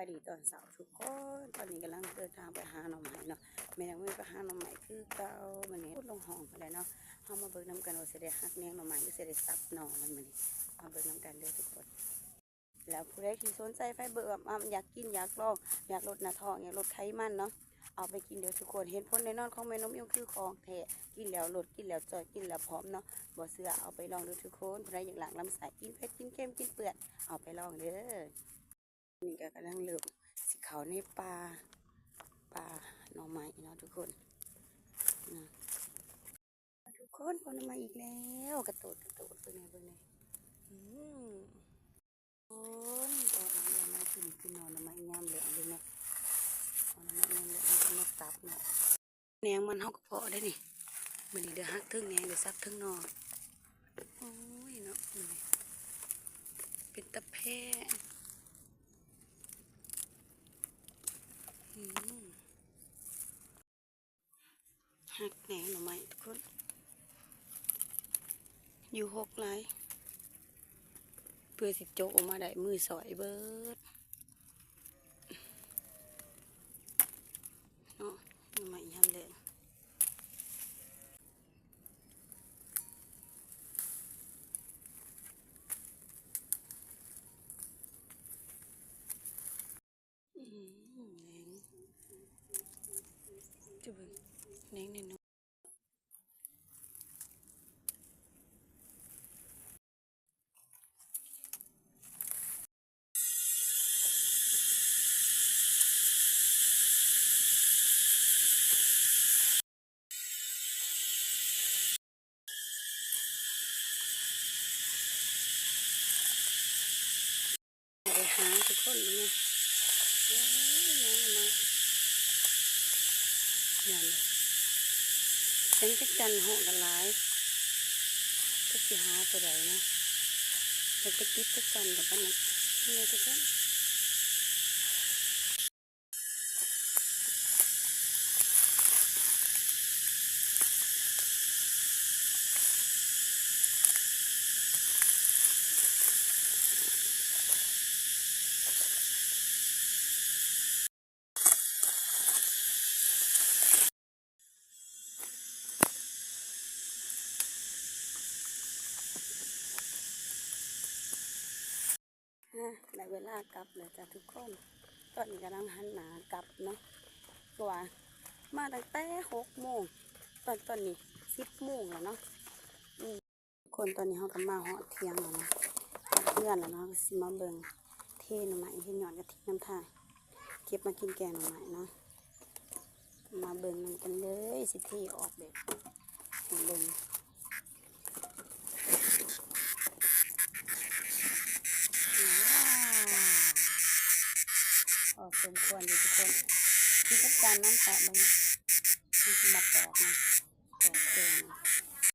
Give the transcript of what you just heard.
ສະບາຍດີຕອນເຊົ້າທຸກຄົນ, ຕອນນີ້ກຳລັງເດີນທາງໄປຫາໜໍ່ໄມ້ເນາະ. ແມ່ນາງມີໄປຫາໜໍ່ໄມ້ຄືເກົ່າ, ມື້ນີ້ຂຸດລົງຮ່ອງພຸ້ນແຫຼະເນາະ. ເຮົາມາເບິ່ງນຳກັນວ່າຊິໄດ້ຫັກແໜງໜໍ່ໄມ້ ຫຼື ຊິໄດ້ສັບໜໍ່ມັນມື້ນີ້. ມາເບິ່ງນຳກັນເດີທຸກຄົນ. ແລ້ວຜູ້ໃດທີ່ສົນໃຈໄຟເບີອຳໆ ຢາກກິນ ຢາກລອງ ຢາກລົດໜ້າທ້ອງ ຢາກລົດໄຂມັນເນາະ, ເອົາໄປກິນເດີທຸກຄົນ. ເຫັນຜົນແນ່ນອນຂອງແມ່ນົມອິ້ວຄືຂອງແທ້, ກິນແລ້ວລົດ ກິນແລ້ວຈ່ອຍ ກິນແລ້ວຜອມເນາະ. ບໍ່ເຊື່ອເອົາໄປລອງເດີທຸກຄົນ. ຜູ້ໃດຢາກລ້າງລຳໄສ້ ກິນເຜັດ ກິນເຄັມ ກິນເປື້ອນ ເອົາໄປລອງເດີ. ນີ້ກໍກຳລັງເລີ່ມຊິເຂົ້າໃນປ່າ, ປ່າໜໍ່ໄມ້ເນາະທຸກຄົນ. ນະ ທຸກຄົນ ເອົາໜໍ່ໄມ້ອີກແລ້ວ, ກະໂຕດ ກະໂຕດ ເບິ່ງແດ່ ເບິ່ງແດ່. ອືມ ຄົນ ເອົາໜໍ່ໄມ້ກິນ ກິນໜໍ່ໄມ້ຍາມແລງເລີຍເນາະ. ເອົາໜໍ່ໄມ້ຍາມແລງ ເຮົາກໍມາສັບເນາະ. ແໜງມັນເຮົາກໍເພາະໄດ້ນີ້. ມື້ນີ້ໄດ້ຫັກເທິງແໜງ ໄດ້ສັບເທິງໜໍ່. ໂອ້ຍເນາະ ມື້ນີ້ເປັນຕາແພງ. ອືມ ຫັກແໜງໜໍ່ໄມ້ທຸກຄົນ, ຢູ່ຫົກຫຼາຍ. ເພື່ອຊິຈົກອອກມາໄດ້ ມືສອຍເບີດເນາະ ໜໍ່ໄມ້ຍາມແລງ. ອືມ ແໜງ ຈະເບິ່ງ ແໜງນ້ອຍໆ. ໄປຫາທຸກຄົນເບິ່ງ. ໂອ້ຍ ແມງໜໍ່ໄມ້ ນັ້ນ ແສງຈັກຈັນຮ້ອງກັນຫຼາຍ. ຈັກຊິຫາຕົວໃດເນາະ, ຢາກໄປຕິດຈັກຈັນກັບອັນນັ້ນ. ນີ້ທຸກຄົນ ອ່າ ໄດ້ເວລາກັບແລ້ວຈ້າທຸກຄົນ. ຕອນນີ້ກຳລັງຫັນໜ້າກັບເນາະ, ເພາະວ່າມາຕັ້ງແຕ່ຫົກໂມງ, ຕອນ ຕອນນີ້ສິບໂມງແລ້ວເນາະ. ອືມ ທຸກຄົນ ຕອນນີ້ເຮົາກໍມາຮອດຖຽງແລ້ວເນາະ, ຮອດເຮືອນແລ້ວເນາະ. ເຮົາກໍຊິມາເບິ່ງເທໜໍ່ໄມ້ ເຮັດຍອດກະທິນນຳທາງ, ເກັບມາກິນແກງໜໍ່ໄມ້ເນາະ. ມາເບິ່ງນຳກັນເລີຍ ຊິເທອອກແບບໃຫ້ເບິ່ງ. ວ້າວ ພໍສົມຄວນຢູ່ທຸກຄົນ. ກິນກັບຈານນ້ຳຕາເບິ່ງນະ, ມັນຊິມາປອກນະ, ປອກແກງ.